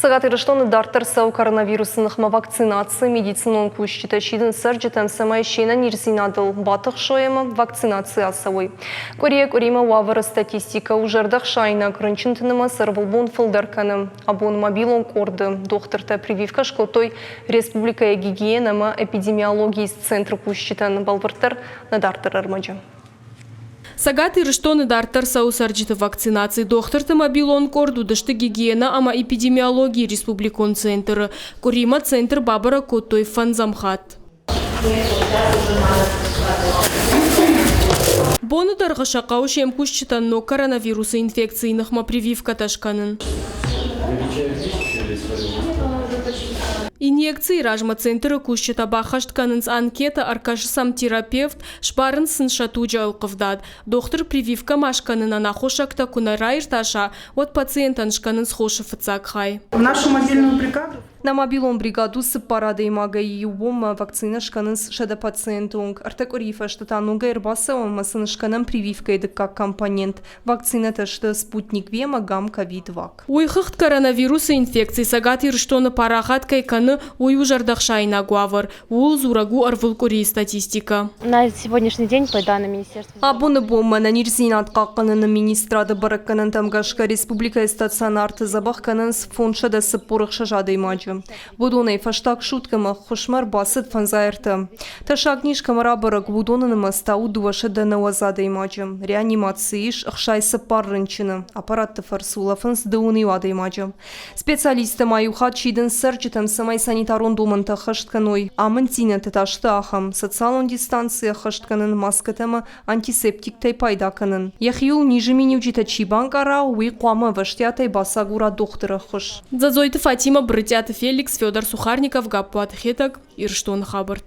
Цӕгат Ирыстоны дарддӕр цӕуы коронавирусы ныхмӕ вакцинаци. Медицинон кусджытӕ сидынц цӕрджытӕм, цӕмӕй се нӕниздзинадыл батыхсой ӕмӕ вакцинаци ацӕуой. Къуырийӕ къуыримӕ уавӕры статистикӕ у зӕрдӕхсаинаг, рынчынты нымӕц ӕрвылбон фылдӕр кӕны. Абон мобилон къорды дохтыртӕ прививкӕ скодтой республикӕйы гигиенӕ ӕмӕ эпидемиологийы центры кусджытӕн. Бӕлвырддӕр нӕ дарддӕр ӕрмӕджы. Цӕгат Ирыстоны дарддӕр цӕуы цӕрджыты вакцинаци. Дохтырты мобилон къорд уыдысты гигиенӕ ӕмӕ эпидемиологийы республикон центры. Къуыримӕ центр бабӕрӕг кодтой фӕндзӕм хатт. Боны дӕргъы сӕ хъӕуы се мкусджытӕн ног коронавирусы инфекцийы ныхмӕ прививкӕтӕ скӕнын. Инъекцийы размӕ центры кусджытӕ баххӕст кӕнынц анкетӕ, ӕркӕсы сӕм терапевт, Сбарынц сын сӕ туджы ӕлхъывдад. Дохтыр прививкӕ ма скӕнынӕн аххосӕгтӕ куы нӕ раиртаса, уӕд пациентӕн скӕнынц хосы фыццаг хай. В нашу мобильную бригаду Нӕ мобилон бригад у цыппар адӕймагӕй иу бонмӕ вакцинӕ скӕнынц 100 пациенты онг. Ӕртӕ къуырийы фӕстӕ та ногӕй ӕрбацӕуӕм ӕмӕ сын скӕнӕм прививкӕйы дыккаг компонент. Вакцинӕтӕ сты Спутник V ӕмӕ Гам-ковид-вак. Уый хыгъд коронавирусы инфекци Цӕгат Ирыстоны парахат кӕй кӕны, уый у зӕрдӕхсаинаг уавӕр. Ууыл дзурӕг у ӕрвылкъуырийы статистикӕ. На сегодняшний день по данным министерства Абоны бонмӕ ӕнӕниздзинад хъахъхъӕныны министрады бӕрӕггӕнӕнтӕм гӕсгӕ республикӕйы стационарты дзӕбӕх кӕнынц 546 адӕймаджы. Уыдонӕй фӕстаг суткӕмӕ ӕххуысмӕ ӕрбацыд фӕндзай ӕртӕ. Тӕссаг низ кӕмӕ рабӕрӕг, уыдоны нымӕц та у 290 адӕймаджы. Реанимацийы ис 64 рынчыны. Аппаратты фӕрцы улӕфынц дыууын иу адӕймаджы. Специалисттӕ ма иу хатт сидынц цӕрджытӕм, цӕмӕй санитарон домӕнтӕ ӕххӕст кӕной. Амынддзинӕдтӕ та сты ахӕм: социалон дистанци ӕххӕст кӕнын, маскӕтӕ ӕмӕ антисептиктӕй пайда кӕнын. Йӕхиуыл низы миниуджытӕ чи банкъара, уый хъуамӕ ӕвӕстиатӕй бацагура дохтыры ӕххуыс. Дзадзойты Фатимӕ, Брытъиаты Феликс, Федор Сухарников, Гаппуаты Хетӕг, Ирыстоны хабӕрттӕ.